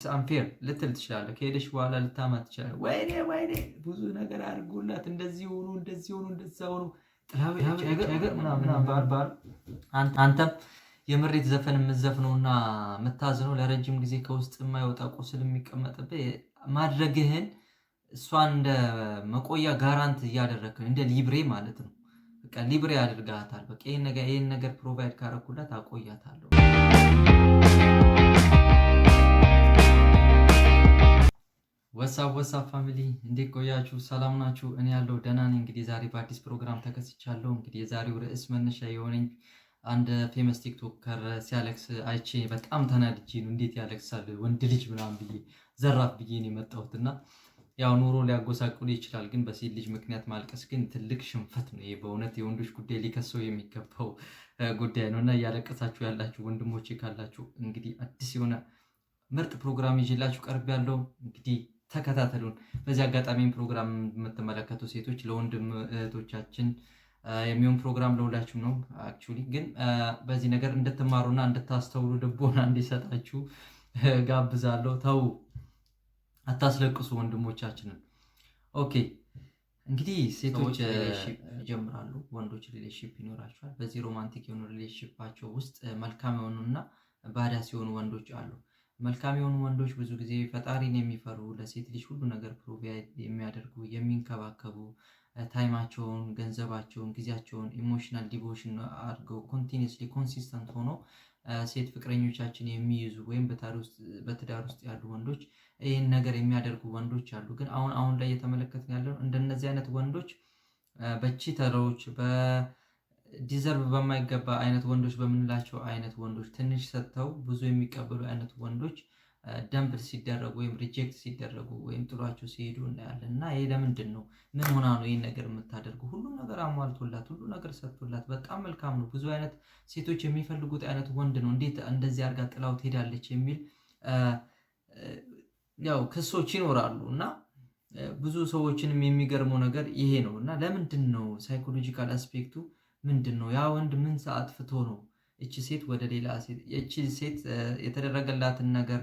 Unfair ልትል ትችላለህ። ከሄደች በኋላ ልታማት ትችላለህ። ወይኔ ወይኔ ብዙ ነገር አድርጎላት እንደዚህ ሆኖ እንደዚህ ሆኖ እንደዛ ሆኖ ጥላው ነገር ምናምን ባል አንተም የምሬት ዘፈን የምትዘፍነውና የምታዝነው ለረጅም ጊዜ ከውስጥ የማይወጣ ቁስል የሚቀመጥብህ ማድረግህን እሷን እንደ መቆያ guarantee እያደረግህ እንደ ሊብሬ ማለት ነው። በቃ ሊብሬ አድርጋታል። በቃ ይሄን ነገር provide ካረኩላት አቆያታለሁ። What's up, what's up family፣ እንዴት ቆያችሁ? ሰላም ናችሁ? እኔ ያለው ደህና ነኝ። እንግዲህ ዛሬ በአዲስ ፕሮግራም ተከስቻለሁ። እንግዲህ የዛሬው ርዕስ መነሻ የሆነኝ አንድ famous TikToker ሲያለቅስ አይቼ በጣም ተናድጄ ነው። እንዴት ያለቅሳል ወንድ ልጅ ምናምን ብዬ ዘራፍ ብዬ ነው የመጣሁት። እና ያው ኑሮ ሊያጎሳቁል ይችላል፣ ግን በሴት ልጅ ምክንያት ማልቀስ ግን ትልቅ ሽንፈት ነው። ይሄ በእውነት የወንዶች ጉዳይ ሊከሰው የሚገባው ጉዳይ ነው። እና እያለቀሳችሁ ያላችሁ ወንድሞቼ ካላችሁ እንግዲህ አዲስ የሆነ ምርጥ ፕሮግራም ይዤላችሁ ቀርቤያለሁ። እንግዲህ ተከታተሉን። በዚህ አጋጣሚ ፕሮግራም የምትመለከቱ ሴቶች ለወንድም እህቶቻችን የሚሆን ፕሮግራም ለሁላችሁም ነው። Actually ግን በዚህ ነገር እንድትማሩና እንድታስተውሉ ልቦና እንዲሰጣችሁ ጋብዛለሁ። ተው፣ አታስለቅሱ ወንድሞቻችንን። Okay፣ እንግዲህ ሴቶች relationship ይጀምራሉ፣ ወንዶች relationship ይኖራቸዋል። በዚህ romantic የሆኑ relationship ኣቸው ውስጥ መልካም የሆኑና ባዳ ሲሆኑ ወንዶች አሉ። መልካም የሆኑ ወንዶች ብዙ ጊዜ ፈጣሪን የሚፈሩ፣ ለሴት ልጅ ሁሉ ነገር provide የሚያደርጉ፣ የሚንከባከቡ፣ time ኣቸውን፣ ገንዘባቸውን፣ ጊዜያቸውን emotional devotion አድርገው continuously consistent ሆኖ ሴት ፍቅረኞቻችን የሚይዙ ወይም በትዳር ውስጥ ያሉ ወንዶች ይህን ነገር የሚያደርጉ ወንዶች አሉ። ግን አሁን አሁን ላይ እየተመለከትን ያለው እንደነዚህ አይነት ወንዶች በ cheater ኦች፣ በ deserve በማይገባ አይነት ወንዶች በምንላቸው አይነት ወንዶች፣ ትንሽ ሰጥተው ብዙ የሚቀበሉ አይነት ወንዶች dump ሲደረጉ ወይም reject ሲደረጉ ወይም ጥሏቸው ሲሄዱ እናያለን። እና ይሄ ለምንድን ነው? ምን ሆና ነው ይህን ነገር የምታደርገው? ሁሉ ነገር አሟልቶላት፣ ሁሉ ነገር ሰጥቶላት፣ በጣም መልካም ነው። ብዙ አይነት ሴቶች የሚፈልጉት አይነት ወንድ ነው። እንዴት እንደዚህ አድርጋ ጥላው ትሄዳለች የሚል ያው ክሶች ይኖራሉ። እና ብዙ ሰዎችንም የሚገርመው ነገር ይሄ ነው። እና ለምንድን ነው፣ psychological aspect ኡ ምንድን ነው? ያ ወንድ ምን አጥፍቶ ነው እቺ ሴት ወደ ሌላ ሴት፣ እቺ ሴት የተደረገላትን ነገር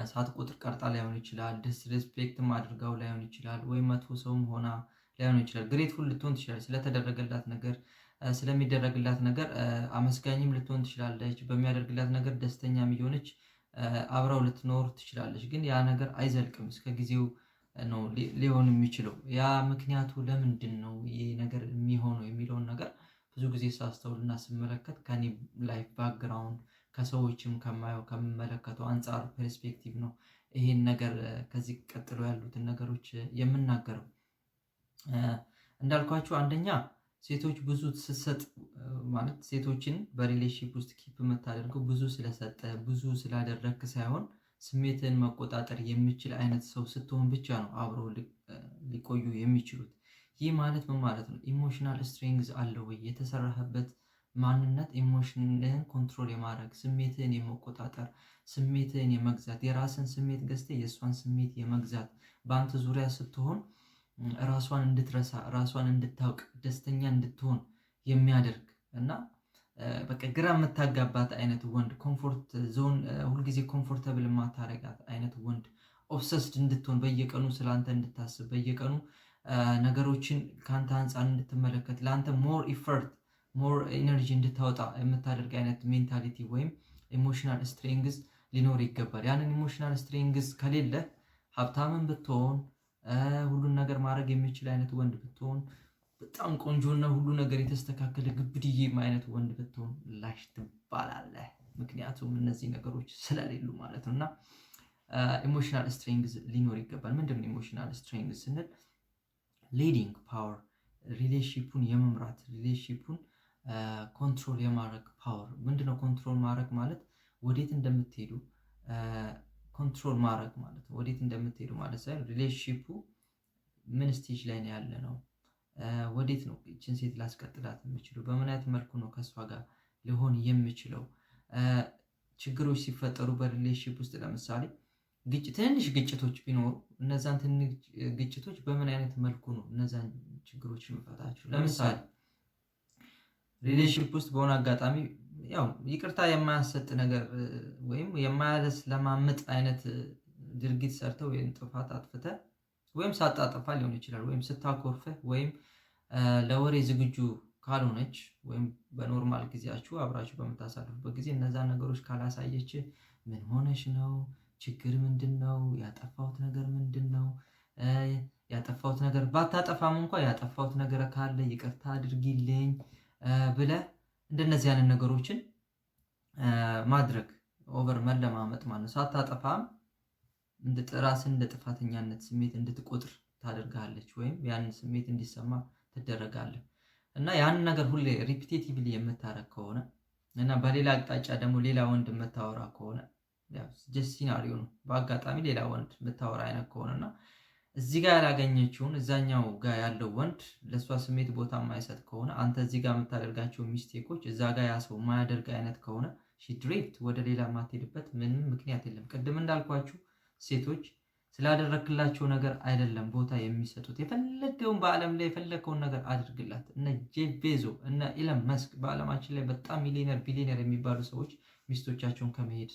ሳትቆጥር ቀርታ ላይሆን ይችላል። Disrespect ም አድርጋው ላይሆን ይችላል። ወይም መጥፎ ሰውም ሆና ላይሆን ይችላል። Grateful ልትሆን ትችላለች። ስለተደረገላት ነገር፣ ስለሚደረግላት ነገር አመስጋኝም ልትሆን ትችላለች። በሚያደርግላት ነገር ደስተኛም እየሆነች አብራው ልትኖር ትችላለች። ግን ያ ነገር አይዘልቅም። እስከ ጊዜው ነው ሊሆን የሚችለው። ያ ምክንያቱ ለምንድን ነው ይህ ነገር የሚሆነው የሚለውን ነገር ብዙ ጊዜ ሳስተውልና ስመለከት ከኔ life background፣ ከሰዎችም ከማየው ከምመለከተው አንጻር perspective ነው ይሄን ነገር ከዚህ ቀጥሎ ያሉትን ነገሮች የምናገረው። እንዳልኳችሁ አንደኛ ሴቶች ብዙ ስትሰጥ ማለት ሴቶችን በ relationship ውስጥ keep የምታደርገው ብዙ ስለሰጠ፣ ብዙ ስላደረግክ ሳይሆን ስሜትን መቆጣጠር የሚችል አይነት ሰው ስትሆን ብቻ ነው አብረው ሊቆዩ የሚችሉት። ይህ ማለት ምን ማለት ነው? Emotional strength አለ ወይ? የተሰራህበት ማንነት emotion ህን control የማድረግ፣ ስሜትህን የመቆጣጠር፣ ስሜትህን የመግዛት፣ የራስን ስሜት ገዝተህ የእሷን ስሜት የመግዛት፣ በአንተ ዙሪያ ስትሆን ራሷን እንድትረሳ፣ ራሷን እንድታውቅ፣ ደስተኛ እንድትሆን የሚያደርግ እና በቃ ግራ የምታጋባት አይነት ወንድ፣ comfort zone ሁልጊዜ comfortable የማታረጋት አይነት ወንድ፣ obsessed እንድትሆን፣ በየቀኑ ስለአንተ እንድታስብ፣ በየቀኑ ነገሮችን ከአንተ አንጻር እንድትመለከት፣ ለአንተ more effort, more energy እንድታወጣ የምታደርግ አይነት mentality ወይም emotional strength ሊኖር ይገባል። ያንን emotional strength ከሌለ ሀብታምን ብትሆን፣ ሁሉን ነገር ማድረግ የሚችል አይነት ወንድ ብትሆን፣ በጣም ቆንጆና ሁሉ ነገር የተስተካከለ ግብድዬም አይነት ወንድ ብትሆን ላሽ ትባላለህ። ምክንያቱም እነዚህ ነገሮች ስለሌሉ ማለት ነው። እና emotional strength ሊኖር ይገባል። ምንድን ነው emotional strength ስንል leading power፣ relationship ኡን የመምራት፣ relationship ኡን control የማድረግ power። ምንድነው control ማድረግ ማለት? ወዴት እንደምትሄዱ control ማድረግ ማለት ነው። ወዴት እንደምትሄዱ ማለት ሳይሆን relationship ኡ ምን stage ላይ ነው ያለ ነው፣ ወዴት ነው ይችን ሴት ላስቀጥላት የምችለው፣ በምን አይነት መልኩ ነው ከእሷ ጋር ሊሆን የምችለው፣ ችግሮች ሲፈጠሩ በ relationship ውስጥ ለምሳሌ ትንንሽ ግጭቶች ቢኖሩ እነዛን ትንንሽ ግጭቶች በምን አይነት መልኩ ነው እነዛን ችግሮች የምፈታቸው? ለምሳሌ relationship ውስጥ በሆነ አጋጣሚ ያው ይቅርታ የማያሰጥ ነገር ወይም የማያስለማምጥ አይነት ድርጊት ሰርተው ወይም ጥፋት አጥፍተህ ወይም ሳታጠፋ ሊሆን ይችላል፣ ወይም ስታኮርፍህ ወይም ለወሬ ዝግጁ ካልሆነች ወይም በ normal ጊዜያችሁ አብራችሁ በምታሳልፉበት ጊዜ እነዛን ነገሮች ካላሳየች፣ ምን ሆነሽ ነው? ችግር ምንድን ነው? ያጠፋሁት ነገር ምንድን ነው? ያጠፋሁት ነገር ባታጠፋም እንኳ ያጠፋሁት ነገር ካለ ይቅርታ አድርጊልኝ ብለህ እንደነዚህ አይነት ነገሮችን ማድረግ፣ over መለማመጥ ማለት ነው። ሳታጠፋም ራስን እንደ ጥፋተኛነት ስሜት እንድትቆጥር ታደርግሃለች ወይም ያንን ስሜት እንዲሰማ ትደረጋለህ። እና ያንን ነገር ሁሌ repetitively የምታረግ ከሆነ እና በሌላ አቅጣጫ ደግሞ ሌላ ወንድ የምታወራ ከሆነ፣ just scenario ነው፣ በአጋጣሚ ሌላ ወንድ የምታወራ አይነት ከሆነ እና እዚህ ጋር ያላገኘችውን እዛኛው ጋር ያለው ወንድ ለእሷ ስሜት ቦታ የማይሰጥ ከሆነ፣ አንተ እዚህ ጋር የምታደርጋቸው mistake ኦች እዛ ጋር ያ ሰው የማያደርግ አይነት ከሆነ፣ she drift ወደ ሌላ የማትሄድበት ምንም ምክንያት የለም። ቅድም እንዳልኳችሁ ሴቶች ስላደረክላቸው ነገር አይደለም ቦታ የሚሰጡት። የፈለገውን በዓለም ላይ የፈለገውን ነገር አድርግላት። እነ ጄፍ ቤዞ፣ እነ ኢለን መስክ፣ በዓለማችን ላይ በጣም millionaire፣ billionaire የሚባሉ ሰዎች ሚስቶቻቸውን ከመሄድ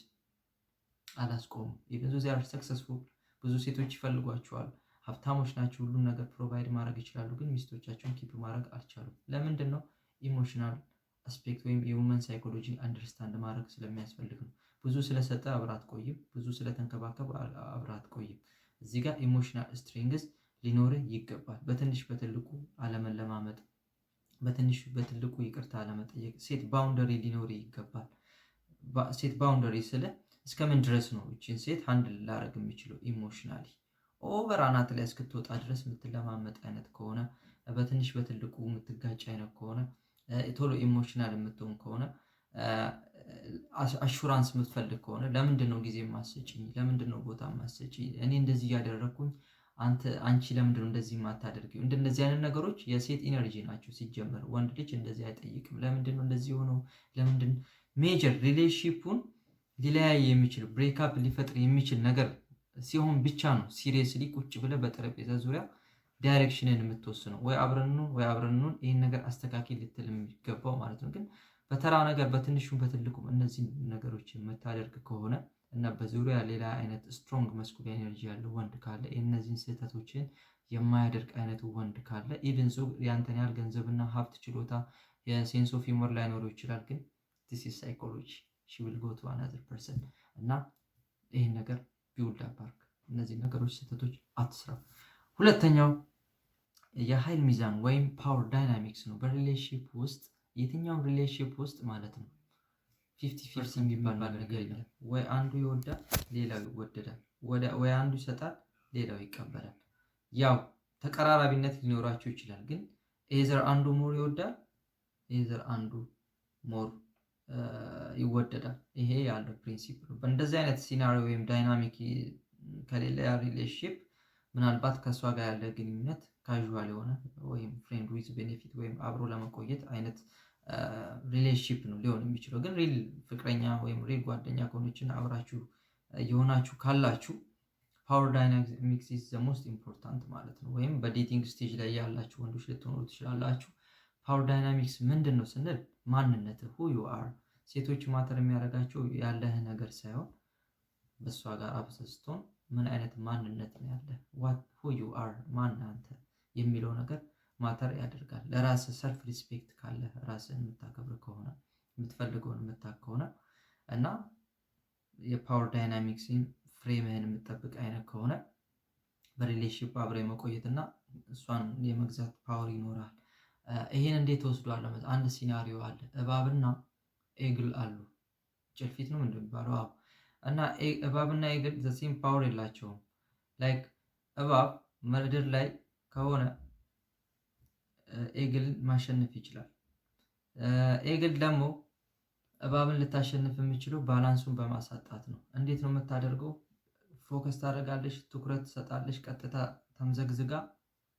አላስቆሙም። Even though they are successful፣ ብዙ ሴቶች ይፈልጓቸዋል። ሀብታሞች ናቸው። ሁሉም ነገር provide ማድረግ ይችላሉ። ግን ሚስቶቻቸውን keep ማድረግ አልቻሉም። ለምንድን ነው? Emotional aspect ወይም የ women psychology understand ማድረግ ስለሚያስፈልግ ነው። ብዙ ስለሰጠ አብራ አትቆይም። ብዙ ስለተንከባከብ አብራ አትቆይም። እዚህ ጋር emotional strength ሊኖርህ ይገባል። በትንሽ በትልቁ አለመለማመጥ፣ በትንሽ በትልቁ ይቅርታ አለመጠየቅ። Set boundary ሊኖርህ ይገባል። Set boundary ስለ እስከምን ድረስ ነው እችን ሴት handle ላደርግ የሚችለው emotionally? Over አናት ላይ እስክትወጣ ድረስ የምትለማመጥ አይነት ከሆነ፣ በትንሽ በትልቁ የምትጋጭ አይነት ከሆነ፣ ቶሎ emotional የምትሆን ከሆነ፣ assurance የምትፈልግ ከሆነ፣ ለምንድን ነው ጊዜ የማትሰጪኝ? ለምንድን ነው ቦታ የማትሰጪኝ? እኔ እንደዚህ እያደረግኩኝ አንተ አንቺ ለምንድን ነው እንደዚህ የማታደርጊው? እንደነዚህ አይነት ነገሮች የሴት energy ናቸው። ሲጀመር ወንድ ልጅ እንደዚህ አይጠይቅም። ለምንድን ነው እንደዚህ የሆነው? ለምንድን major relationship ኡን ሊለያይ የሚችል፣ breakup ሊፈጥር የሚችል ነገር ሲሆን ብቻ ነው seriously ቁጭ ብለህ በጠረጴዛ ዙሪያ direction ን የምትወስነው፣ ወይ አብረን እንሁን ወይ አብረን እንሁን፣ ይህን ነገር አስተካክል ልትል የሚገባው ማለት ነው። ግን በተራ ነገር በትንሹም በትልቁም እነዚህን ነገሮች የምታደርግ ከሆነ እና በዙሪያ ሌላ አይነት strong masculine energy ያለው ወንድ ካለ፣ እነዚህን ስህተቶችን የማያደርግ አይነት ወንድ ካለ፣ even though ያንተን ያህል ገንዘብና ሀብት፣ ችሎታ፣ የ sense of humor ላይኖረው ይችላል። ግን this is psychology፣ she will go to another person። እና ይህን ነገር build up አድርግ። እነዚህ ነገሮች ስህተቶች አትስራ። ሁለተኛው የኃይል ሚዛን ወይም power dynamics ነው። በ relationship ውስጥ፣ የትኛውም relationship ውስጥ ማለት ነው፣ 50-50 የሚባል ነገር የለም። ወይ አንዱ ይወዳል፣ ሌላው ይወደዳል። ወይ አንዱ ይሰጣል፣ ሌላው ይቀበላል። ያው ተቀራራቢነት ሊኖራቸው ይችላል። ግን either አንዱ more ይወዳል፣ either አንዱ more ይወደዳል። ይሄ ያለው principle ነው። በእንደዚህ አይነት scenario ወይም dynamic ከሌለ ያ relationship ምናልባት ከእሷ ጋር ያለ ግንኙነት casual የሆነ ወይም friend with benefit ወይም አብሮ ለመቆየት አይነት relationship ነው ሊሆን የሚችለው። ግን real ፍቅረኛ ወይም real ጓደኛ ከሆነችን አብራችሁ የሆናችሁ ካላችሁ power dynamics is the most important ማለት ነው። ወይም በ dating stage ላይ ያላችሁ ወንዶች ልትሆኑ ትችላላችሁ። Power dynamics ምንድን ነው ስንል ማንነት፣ who you are። ሴቶች matter የሚያደርጋቸው ያለህ ነገር ሳይሆን በእሷ ጋር አብረህ ስትሆን ምን አይነት ማንነት ነው ያለህ፣ who you are፣ ማን አንተ የሚለው ነገር matter ያደርጋል። ለራስህ self respect ካለ፣ ራስህን የምታከብር ከሆነ፣ የምትፈልገውን የምታውቅ ከሆነ እና የ power dynamics ን frame ህን የምትጠብቅ አይነት ከሆነ በ relationship አብሮ የመቆየት እና እሷን የመግዛት power ይኖራል። ይሄን እንዴት ወስዷለሁ? አንድ scenario አለ። እባብና eagle አሉ። ጭልፊት ነው እንደሚባለው። አዎ። እና እባብና eagle the same power የላቸውም። Like እባብ ምድር ላይ ከሆነ eagle ን ማሸነፍ ይችላል። Eagle ደግሞ እባብን ልታሸንፍ የምትችለው balance ኡን በማሳጣት ነው። እንዴት ነው የምታደርገው? Focus ታደርጋለች፣ ትኩረት ትሰጣለች፣ ቀጥታ ተምዘግዝጋ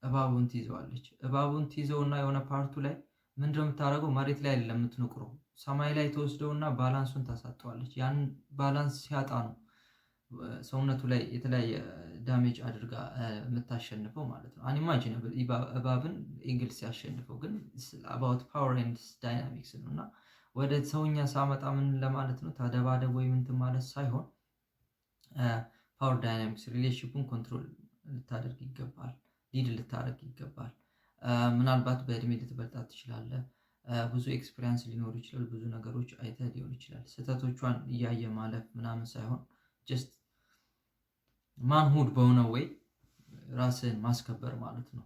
እባቡን ትይዘዋለች። እባቡን ትይዘውና የሆነ part ኡ ላይ ምንድነው የምታደርገው? መሬት ላይ አይደለም የምትነቅረው፣ ሰማይ ላይ ትወስደውና balance ኡን ታሳጠዋለች። ያን balance ሲያጣ ነው ሰውነቱ ላይ የተለያየ damage አድርጋ የምታሸንፈው ማለት ነው። Unimaginable እባብን eagle ሲያሸንፈው፣ ግን about power and dynamics ነው። እና ወደ ሰውኛ ሳመጣ ምን ለማለት ነው? ተደባደብ ወይም እንትን ማለት ሳይሆን power dynamics relationship ኡን control ልታደርግ ይገባል፣ lead ልታደርግ ይገባል። ምናልባት በእድሜ ልትበልጣት ትችላለህ። ብዙ experience ሊኖር ይችላል። ብዙ ነገሮች አይተህ ሊሆን ይችላል። ስህተቶቿን እያየ ማለፍ ምናምን ሳይሆን just manhood በሆነ way ራስህን ማስከበር ማለት ነው።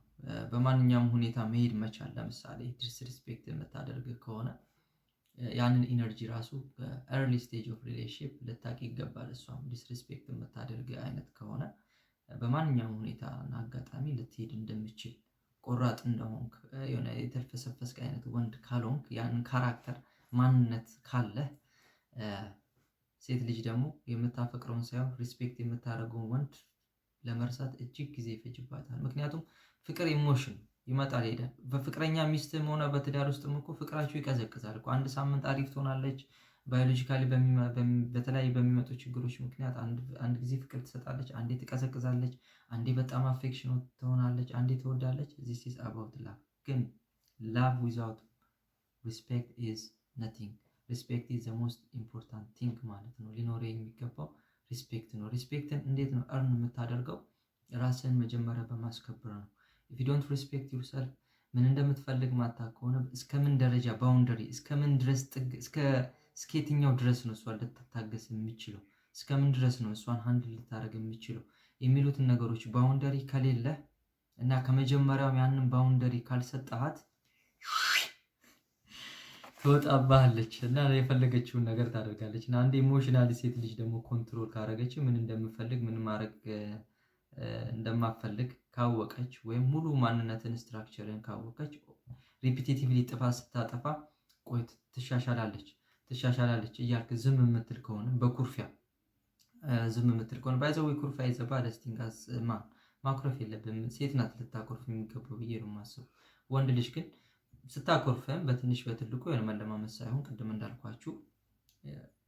በማንኛውም ሁኔታ መሄድ መቻል። ለምሳሌ disrespect የምታደርግ ከሆነ ያንን energy ራሱ በ early stage of relationship ልታቅ ይገባል። እሷም disrespect የምታደርግ አይነት ከሆነ በማንኛውም ሁኔታ እና አጋጣሚ ልትሄድ እንደምችል፣ ቆራጥ እንደሆንክ፣ የሆነ የተልፈሰፈስክ አይነት ወንድ ካልሆንክ፣ ያንን character ማንነት ካለህ፣ ሴት ልጅ ደግሞ የምታፈቅረውን ሳይሆን respect የምታደርገውን ወንድ ለመርሳት እጅግ ጊዜ ይፈጅባታል። ምክንያቱም ፍቅር emotion ይመጣል ይሄዳል። በፍቅረኛ ሚስትም ሆነ በትዳር ውስጥም እኮ ፍቅራችሁ ይቀዘቅዛል እኮ። አንድ ሳምንት አሪፍ ትሆናለች። Biologically በተለያዩ በሚመጡ ችግሮች ምክንያት አንድ ጊዜ ፍቅር ትሰጣለች፣ አንዴ ትቀዘቅዛለች፣ አንዴ በጣም affection ትሆናለች፣ አንዴ ትወዳለች። This is about love። ግን love without respect is nothing። Respect is the most important thing ማለት ነው። ሊኖር የሚገባው respect ነው። Respect ን እንዴት ነው earn የምታደርገው? ራስህን መጀመሪያ በማስከበር ነው። If you don't respect yourself፣ ምን እንደምትፈልግ ማታውቅ ከሆነ፣ እስከምን ደረጃ boundary፣ እስከምን ድረስ ጥግ፣ እስከ የትኛው ድረስ ነው እሷን ልትታገስ የሚችለው፣ እስከምን ድረስ ነው እሷን handle ልታደርግ የሚችለው የሚሉትን ነገሮች boundary ከሌለ እና ከመጀመሪያውም ያንን boundary ካልሰጠሃት ትወጣባለች እና የፈለገችውን ነገር ታደርጋለች። እና አንድ emotionally ሴት ልጅ ደግሞ control ካደረገች፣ ምን እንደምፈልግ ምን ማድረግ እንደማፈልግ ካወቀች ወይም ሙሉ ማንነትን structure ን ካወቀች፣ repetitively ጥፋት ስታጠፋ ቆይ ትሻሻላለች ትሻሻላለች እያልክ ዝም የምትል ከሆነ፣ በኩርፊያ ዝም የምትል ከሆነ፣ by the way ኩርፊያ is the baddest thing። ማኩረፍ የለብም። ሴት ናት ልታኮርፍ የሚገባው ብዬ ነው የማስበው። ወንድ ልጅ ግን ስታኮርፍም በትንሽ በትልቁ የሆነ መለማመጥ ሳይሆን ቅድም እንዳልኳችሁ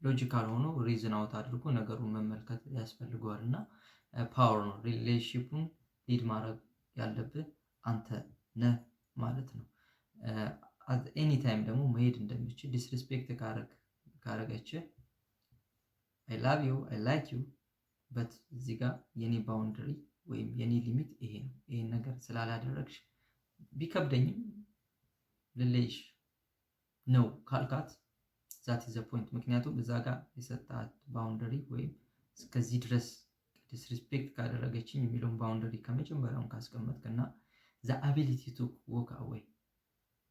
logical ሆኖ reason out አድርጎ ነገሩን መመልከት ያስፈልገዋል። እና power ነው፣ relationship ኡን lead ማድረግ ያለብህ አንተ ነህ ማለት ነው። Any time ደግሞ መሄድ እንደምችል disrespect ካረገች I love you, I like you, but እዚህ ጋር የኔ boundary ወይም የኔ limit ይሄ ነው። ይሄን ነገር ስላላደረግሽ ቢከብደኝም ልለይሽ ነው ካልካት that is the point። ምክንያቱም እዛ ጋር የሰጣት boundary ወይም እስከዚህ ድረስ disrespect ካደረገችኝ የሚለውን boundary ከመጀመሪያውን ካስቀመጥክ እና the ability to walk away፣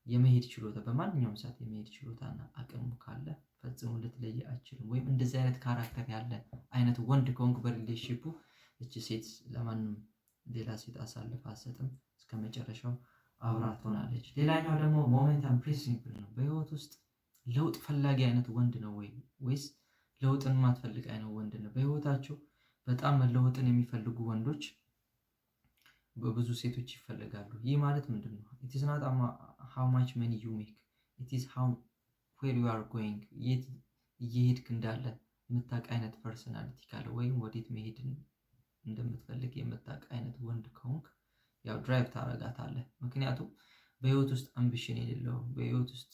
የመሄድ ችሎታ፣ በማንኛውም ሰዓት የመሄድ ችሎታና አቅሙ ካለ ፈጽሞ ልትለይ አትችልም። ወይም እንደዚህ አይነት character ያለ አይነት ወንድ ከሆንክ በ relationship ኡ እቺ ሴት ለማንም ሌላ ሴት አሳልፋ አትሰጥም። እስከ መጨረሻው አብራ ትሆናለች። ሌላኛው ደግሞ momentum principle ነው። በህይወት ውስጥ ለውጥ ፈላጊ አይነት ወንድ ነው ወይ ወይስ ለውጥን የማትፈልግ አይነት ወንድ ነው? በህይወታቸው በጣም መለወጥን የሚፈልጉ ወንዶች በብዙ ሴቶች ይፈለጋሉ። ይህ ማለት ምንድን ነው? It is not how much money you make, it is how where you are going፣ የት እየሄድክ እንዳለ የምታውቅ አይነት personality ካለ ወይም ወዴት መሄድ እንደምትፈልግ የምታውቅ አይነት ወንድ ከሆንክ ያው drive ታረጋታለህ። ምክንያቱም በህይወት ውስጥ ambition የሌለው፣ በህይወት ውስጥ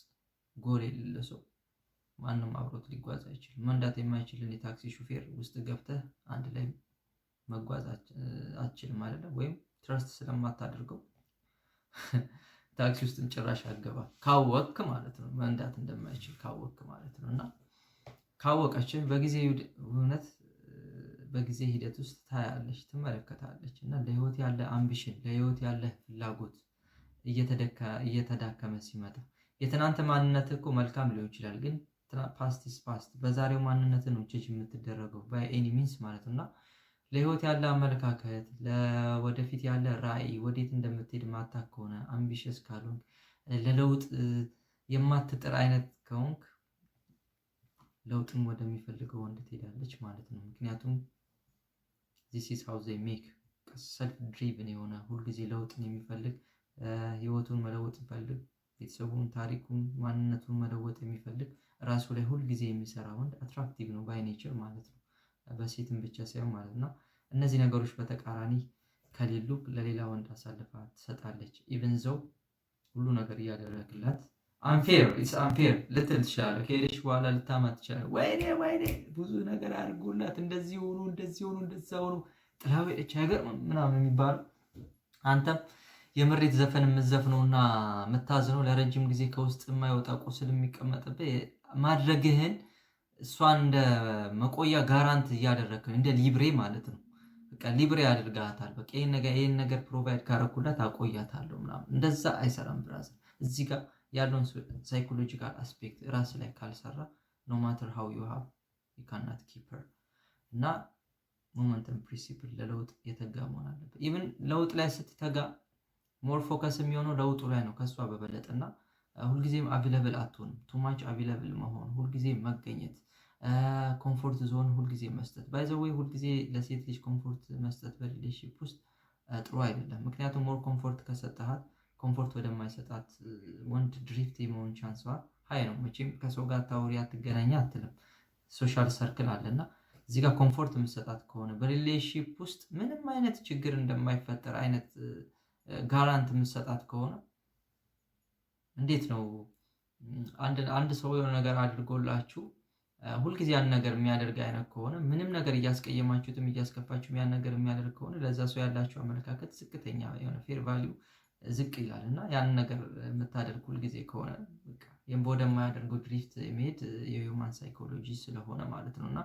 ጎል የሌለው ሰው ማንም አብሮት ሊጓዝ አይችልም። መንዳት የማይችልን የታክሲ ሹፌር ውስጥ ገብተህ አንድ ላይ መጓዝ አትችልም አይደለም? ወይም trust ስለማታደርገው ታክሲ ውስጥም ጭራሽ አገባ ካወክ ማለት ነው። መንዳት እንደማይችል ካወክ ማለት ነው። እና ካወቀችን በጊዜ እውነት በጊዜ ሂደት ውስጥ ታያለች፣ ትመለከታለች። እና ለህይወት ያለ ambition፣ ለህይወት ያለ ፍላጎት እየተዳከመ ሲመጣ፣ የትናንት ማንነት እኮ መልካም ሊሆን ይችላል፣ ግን past is past። በዛሬው ማንነት ነው ጀጅ የምትደረገው by any means ማለት ነው። እና ለህይወት ያለ አመለካከት፣ ለወደፊት ያለ ራዕይ፣ ወዴት እንደምትሄድ ማታቅ ከሆነ፣ ambitious ካልሆንክ፣ ለለውጥ የማትጥር አይነት ከሆንክ ለውጥን ወደሚፈልገው ወንድ ትሄዳለች ማለት ነው። ምክንያቱም this is how they make። Self driven የሆነ፣ ሁልጊዜ ለውጥን የሚፈልግ፣ ህይወቱን መለወጥ የሚፈልግ፣ ቤተሰቡን፣ ታሪኩን፣ ማንነቱን መለወጥ የሚፈልግ፣ ራሱ ላይ ሁልጊዜ የሚሰራ ወንድ attractive ነው by nature ማለት ነው። በሴትም ብቻ ሳይሆን ማለት ነው። እነዚህ ነገሮች በተቃራኒ ከሌሉ ለሌላ ወንድ አሳልፋ ትሰጣለች። Even though ሁሉ ነገር እያደረግላት Unfair, it's unfair ልትል ትችላለህ። ከሄደች በኋላ ልታማት ትችላለህ። ወይኔ ወይኔ፣ ብዙ ነገር አድርጎላት እንደዚህ ሆኖ፣ እንደዚህ ሆኖ፣ እንደዛ ሆኖ ጥላው ሄደች፣ አይገርምም ምናምን የሚባለው። አንተም የምሬት ዘፈን የምትዘፍነውና የምታዝነው ለረጅም ጊዜ ከውስጥ የማይወጣ ቁስል የሚቀመጥብህ ማድረግህን እሷን እንደ መቆያ guarantee እያደረግክ ነው፣ እንደ ሊብሬ ማለት ነው። በቃ ሊብሬ አድርጋታል። በቃ ይሄን ነገር provide ካረኩላት አቆያታለሁ ምናምን። እንደዛ አይሰራም brother። እዚህ ጋር ያለውን psychological aspect ራስ ላይ ካልሰራ ኖ ማተር ሃው ዩ ሃቭ ዩ ካናት ኪፕ ሄር። እና momentum principle ለለውጥ የተጋ መሆን አለበት። Even ለውጥ ላይ ስትተጋ more focus የሚሆነው ለውጡ ላይ ነው ከእሷ በበለጠ። እና ሁልጊዜም available አትሆንም። Too much available መሆን፣ ሁልጊዜ መገኘት፣ comfort zone ሁልጊዜ መስጠት። By the way፣ ሁልጊዜ ለሴት ልጅ comfort መስጠት በ relationship ውስጥ ጥሩ አይደለም። ምክንያቱም more comfort ከሰጠሃት comfort ወደማይሰጣት ወንድ drift የመሆን chance ዋ high ነው። መቼም ከሰው ጋር ታውሪ አትገናኛ አትልም። Social circle አለ። እና እዚህ ጋር comfort የምሰጣት ከሆነ፣ በ relationship ውስጥ ምንም አይነት ችግር እንደማይፈጠር አይነት guarantee የምሰጣት ከሆነ፣ እንዴት ነው አንድ ሰው የሆነ ነገር አድርጎላችሁ ሁልጊዜ ያን ነገር የሚያደርግ አይነት ከሆነ፣ ምንም ነገር እያስቀየማችሁትም እያስከፋችሁም ያን ነገር የሚያደርግ ከሆነ፣ ለዛ ሰው ያላችሁ አመለካከት ዝቅተኛ የሆነ fair value ዝቅ ይላል። እና ያን ነገር የምታደርግ ሁልጊዜ ከሆነ ወደማያደርገው drift የመሄድ የ human psychology ስለሆነ ማለት ነው። እና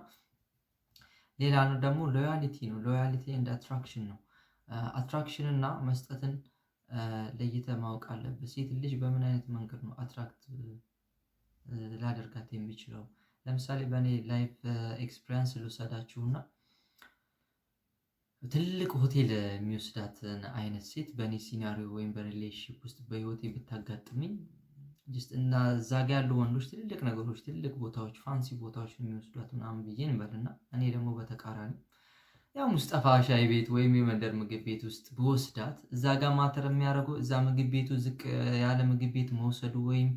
ሌላ ነው ደግሞ loyalty ነው። Loyalty and attraction ነው። Attraction እና መስጠትን ለይተህ ማወቅ አለብህ። ሴት ልጅ በምን አይነት መንገድ ነው attract ላደርጋት የሚችለው? ለምሳሌ በእኔ life experience ልውሰዳችሁና ትልቅ ሆቴል የሚወስዳትን አይነት ሴት በእኔ scenario ወይም በ relationship ውስጥ በህይወቴ ብታጋጥመኝ እና እዛ ጋ ያሉ ወንዶች ትልልቅ ነገሮች፣ ትልልቅ ቦታዎች፣ fancy ቦታዎች የሚወስዷት ምናምን ብዬ እንበልና እኔ ደግሞ በተቃራኒ ያው ሙስጠፋ ሻይ ቤት ወይም የመንደር ምግብ ቤት ውስጥ ብወስዳት፣ እዛ ጋር matter የሚያደርገው እዛ ምግብ ቤቱ ዝቅ ያለ ምግብ ቤት መውሰዱ ወይም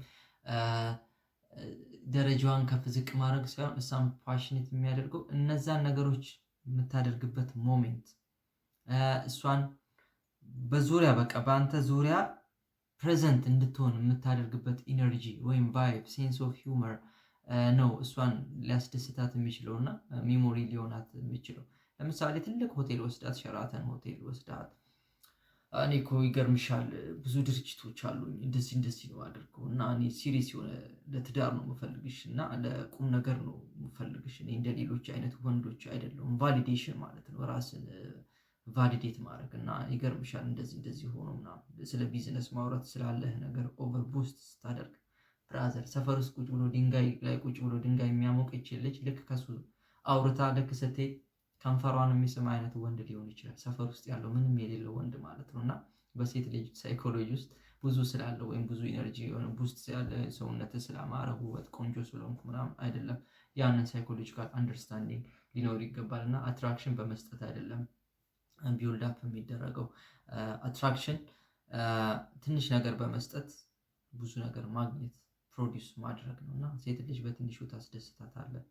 ደረጃዋን ከፍ ዝቅ ማድረግ ሳይሆን እሷን passionate የሚያደርገው እነዛን ነገሮች የምታደርግበት moment፣ እሷን በዙሪያ በቃ በአንተ ዙሪያ present እንድትሆን የምታደርግበት energy ወይም vibe፣ sense of humor ነው እሷን ሊያስደስታት የሚችለው እና memory ሊሆናት የሚችለው። ለምሳሌ ትልቅ ሆቴል ወስዳት፣ ሸራተን ሆቴል ወስዳት፣ እኔ እኮ ይገርምሻል ብዙ ድርጅቶች አሉኝ፣ እንደዚህ እንደዚህ ነው አድርገው እና እኔ serious የሆነ ለትዳር ነው የምፈልግሽ እና ለቁም ነገር ነው የምፈልግሽ፣ እኔ እንደ ሌሎች አይነት ወንዶች አይደለሁም። Validation ማለት ነው፣ ራስን validate ማድረግ። እና ይገርምሻል እንደዚህ እንደዚህ ሆኖ ምናምን ስለ ቢዝነስ ማውራት፣ ስላለህ ነገር over boost ስታደርግ brother፣ ሰፈር ውስጥ ቁጭ ብሎ ድንጋይ ላይ ቁጭ ብሎ ድንጋይ የሚያሞቅ ይችል ልጅ ልክ ከሱ አውርታ ልክ ስትሄድ ከንፈሯን የሚስም አይነት ወንድ ሊሆን ይችላል። ሰፈር ውስጥ ያለው ምንም የሌለው ወንድ ማለት ነው። እና በሴት ልጅ psychology ውስጥ ብዙ ስላለው ወይም ብዙ energy የሆነ boost ያለ ሰውነት ስላማረ፣ ውበት ቆንጆ ስለሆንኩ ምናምን አይደለም። ያንን psychological understanding ሊኖር ይገባል። እና attraction በመስጠት አይደለም build up የሚደረገው። Attraction ትንሽ ነገር በመስጠት ብዙ ነገር ማግኘት፣ produce ማድረግ ነው። እና ሴት ልጅ በትንሹ ታስደስታታለህ።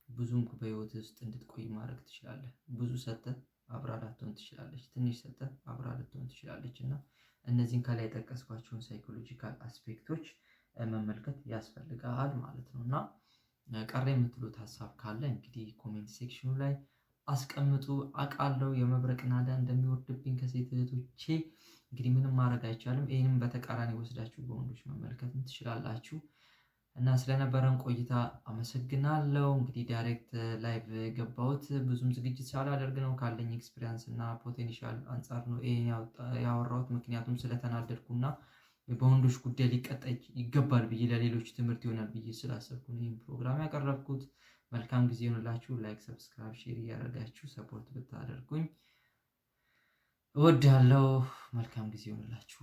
ብዙም በህይወት ውስጥ እንድትቆይ ማድረግ ትችላለህ። ብዙ ሰጥተህ አብራ ላትሆን ትችላለች። ትንሽ ሰጥተህ አብራ ልትሆን ትችላለች። እና እነዚህን ከላይ የጠቀስኳቸውን psychological aspect ኦች መመልከት ያስፈልጋል ማለት ነው። እና ቀረ የምትሉት ሀሳብ ካለ እንግዲህ comment section ኑ ላይ አስቀምጡ። አውቃለሁ የመብረቅ ናዳ እንደሚወርድብኝ ከሴት እህቶቼ። እንግዲህ ምንም ማድረግ አይቻልም። ይህንም በተቃራኒ ወስዳችሁ በወንዶች መመልከት ትችላላችሁ። እና ስለነበረን ቆይታ አመሰግናለሁ። እንግዲህ direct live የገባሁት ብዙም ዝግጅት ሳላደርግ ነው። ካለኝ experience እና potential አንጻር ነው ይሄን ያወራሁት። ምክንያቱም ስለተናደድኩና በወንዶች ጉዳይ ሊቀጣ ይገባል ብዬ፣ ለሌሎች ትምህርት ይሆናል ብዬ ስላሰብኩ ነው ይህን ፕሮግራም ያቀረብኩት። መልካም ጊዜ ይሆንላችሁ። Like፣ subscribe፣ share እያደረጋችሁ support ብታደርጉኝ እወዳለሁ። መልካም ጊዜ ይሆንላችሁ።